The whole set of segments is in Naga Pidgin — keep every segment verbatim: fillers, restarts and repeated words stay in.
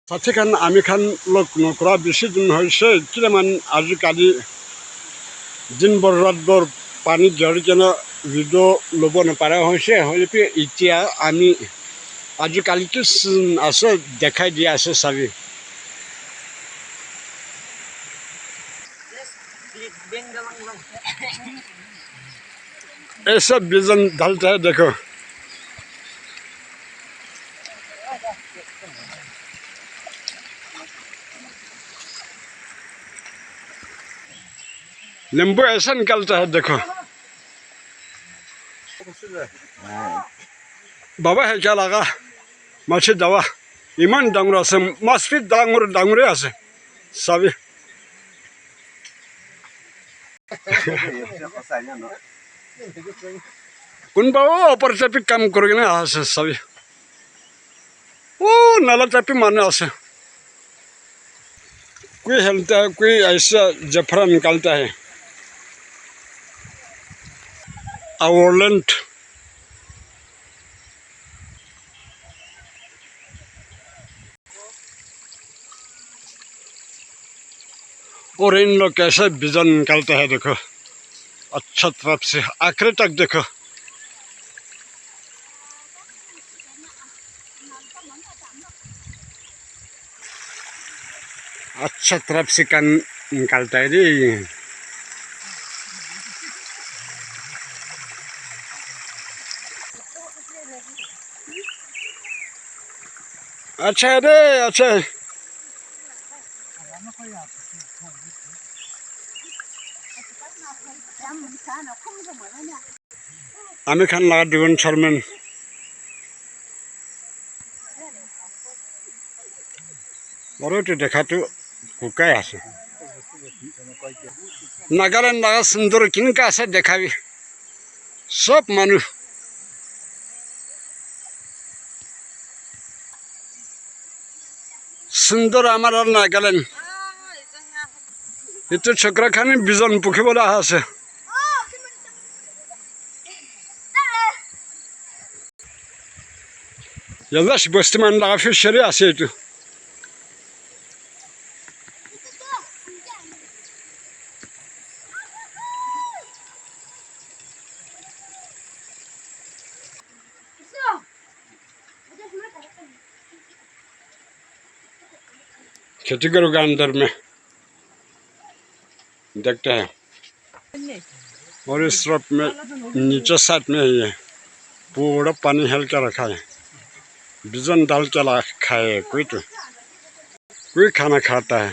Sathi khan, ami khan log nokura bishi din hoise, kile man ajikali din bhor rat bhor pani jhari kena video lobo napara hoise, hoile bi etia ami ajikali ki scene ase dekhai dia ase sabi. ये सब बिजन डालता है, देखो। नींबू ऐसा निकलता है, देखो। Baba hai kya laga? Machi dawa. Iman dangor ase, mas bi dangor, dangor ase. Sabi. Kunba o opor te bi kam kuri kena ase, sabi. O nala te bi manu ase. Koi helta hai, koi aisa jafra nikalta hai. Our land. और इन लोग कैसे बिजन निकालते हैं, देखो, अच्छा तरफ से आखिरी तक देखो। अच्छा तरफ से कान निकालता है रे। अच्छा है रे, अच्छा है। Ami khan laga duijon chairman. Aro etu dekha tu kukai ase. Nagaland laga sundor kinka ase dekhabi. Sob manu. Sundor amar Nagaland. Etu chokra khan bijon pukibole aha ase. Yalash bosti man laga fishery ase etu. खेती करोगे अंदर में, देखते हैं। और इस तरफ में नीचे साइड में ये पूरा पानी हिल के रखा है। बिजन डाल के ला खाए कोई तो, कोई खाना खाता है।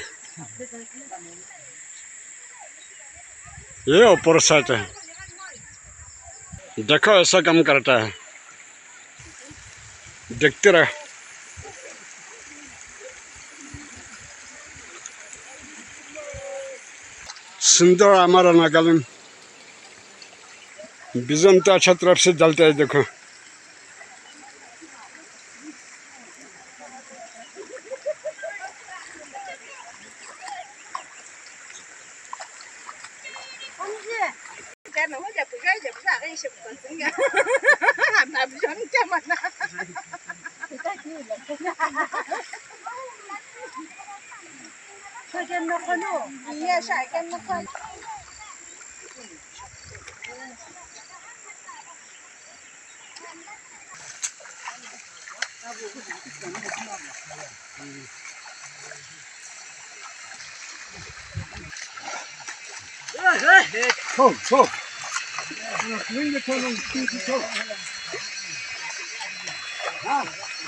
ये ऊपर साइड है, देखो ऐसा काम करता है। देखते रह। सुंदर हमारा नागालैंड। बिजन तो अच्छा तरफ से डालता है, देखो।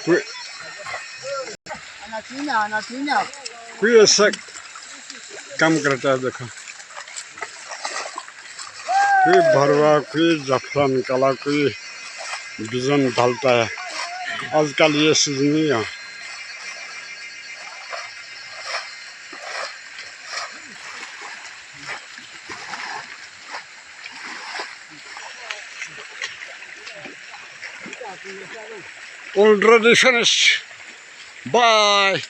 कोई, कोई ऐसा काम करता है, देखो। कोई भरुआ, कोई जफरान काला, कोई बिजन डालता है। आजकल ये सीजन नहीं है। All traditions. Bye.